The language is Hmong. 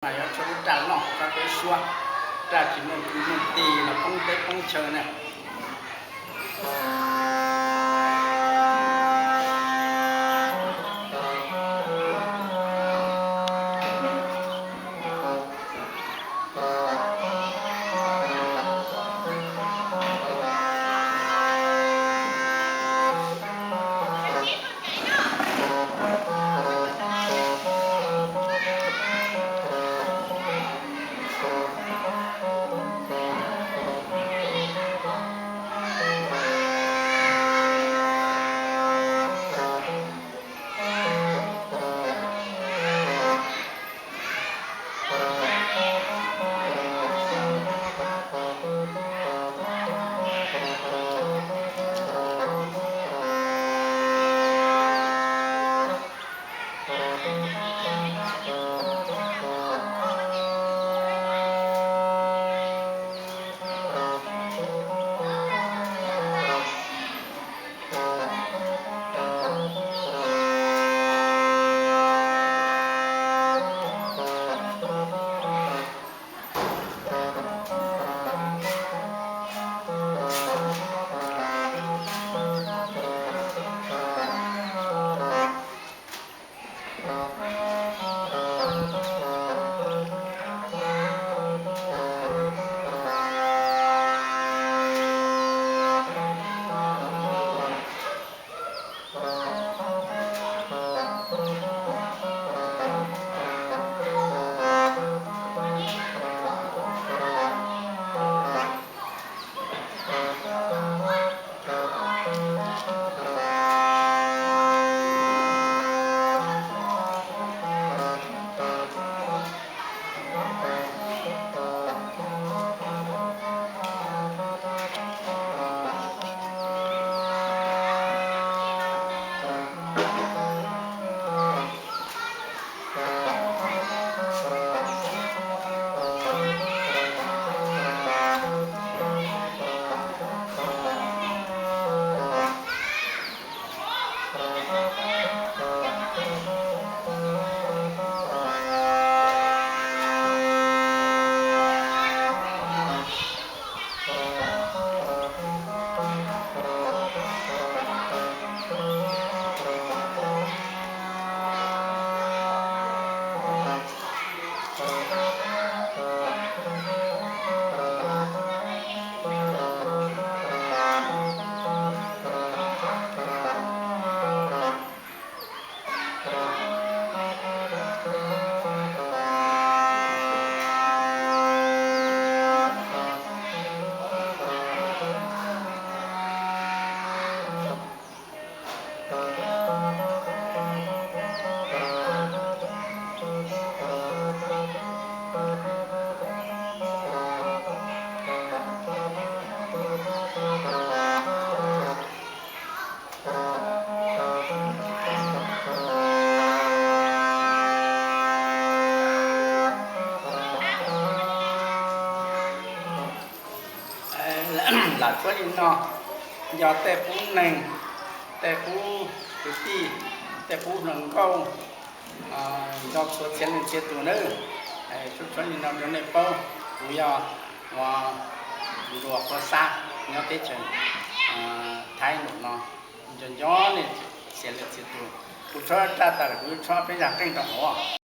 mas yuav tshuav lub raj loj tsob peb suab, raj tsis muaj kwj muaj tij los poob teb poob chaw na. Lam tshuab li no, yog tej qub neeg, tej qub kwv tij, tej qub hluas nkauj, nco txhua txhia leej txhia tus nawb. Tshuab tshuab li no rau nej paub, kuv yog ua nruas qhua xab nyob teb chaws Thaib nraum no, nco nco nej txhia leej txhia tus. Kuv tshuab raj tawm kuv tshuab peb zaj qeej rau hauv.